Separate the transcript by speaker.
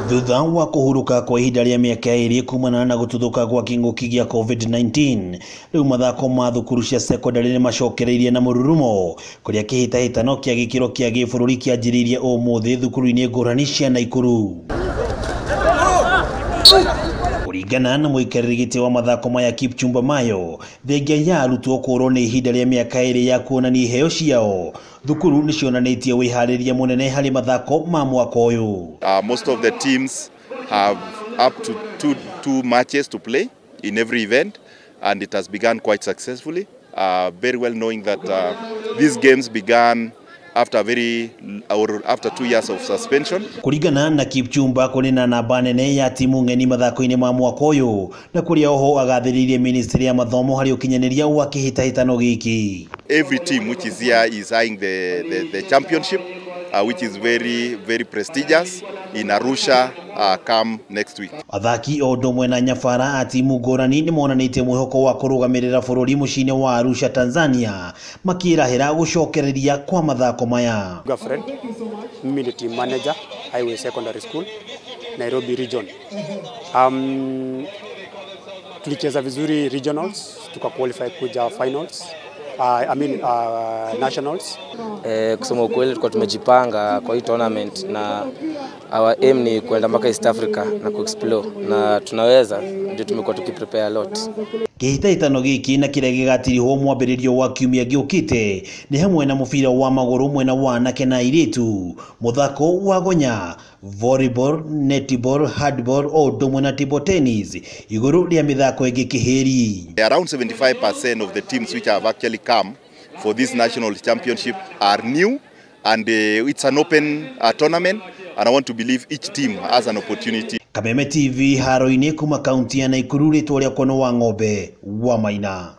Speaker 1: Thutha wa kũhurũka kwa ihinda rĩa mĩaka 2 kumana na gũtuthũka gwa kĩng'ũki gĩa COVID-19, rĩu mathako ma thukuru cia secondary nĩ macokereirie na mũrurumo, kũrĩa kĩhĩtahĩtano kĩa gĩkĩro kĩa gĩbũrũri kĩanjĩrĩirie ũmũthĩ thukuru-inĩ ngũrani cia Naikuru. Kũringana na mũikarĩri gĩtĩ wa mathako maya Kipchumba Mayo, thengia ya arutwo kũũrwo nĩ ihinda rĩa mĩaka 2 ya kuonania iheo ciao, thukuru nĩ cionanĩtie wĩharĩria mũnene harĩ mathako ma mwaka ũyũ.
Speaker 2: Most of the teams have up to two matches to play in every event, and it has begun quite successfully. Very well knowing that these games began after 2 years of suspension.
Speaker 1: Kũringana na Kipchumba, kũrĩ na namba nene ya timu ng'eni mathako-inĩ ma mwaka ũyũ, na kũrĩa oho agathĩrĩirie ministry ya mathomo harĩ ũkinyanĩria wa kĩhĩtahĩtano gĩkĩ.
Speaker 2: Every team which is here is eyeing the championship, which is very, very prestigious in Arusha come next week.
Speaker 1: Athaki o ũndũ ũmwe na nyabara a timu ngũrani nĩ monanĩtie mwĩhoko wa kũrũgamĩrĩra bũrũri mũciĩ-inĩ wa Arusha, Tanzania, makĩĩrahĩra gũcokereria kwa mathako maya.
Speaker 3: Girlfriend, mimi ni team manager Highway Secondary School, Nairobi region. Tulicheza vizuri regionals, tuka qualify kuja finals. Nationals.
Speaker 4: Kusema ukweli tulikuwa tumejipanga kwa hii tournament na our aim ni kwenda mpaka East Africa na kuexplore, na tunaweza, ndio tumekuwa tukiprepare a lot.
Speaker 1: Kĩhĩtahĩtano gĩkĩ na kĩrĩa gĩgatirihwo mwambĩrĩrio wa kiumia gĩũkĩte nĩ hamwe na mũbira wa magũrũ mwena wa anake na airĩtu, mũthako wa gonya, volleyball, netball, handball o ũndũ ũmwe na table tennis, igũrũ rĩa mĩthako ĩngĩ kĩhĩri.
Speaker 2: Around 75% of the teams which have actually come for this national championship are new, and it's an open tournament, and I want to believe each team has an opportunity.
Speaker 1: Kameme TV haro-inĩ kuma kaunti ya Naikuru, rĩtwa rĩakwa nĩ wa Ng'ombe wa Maina.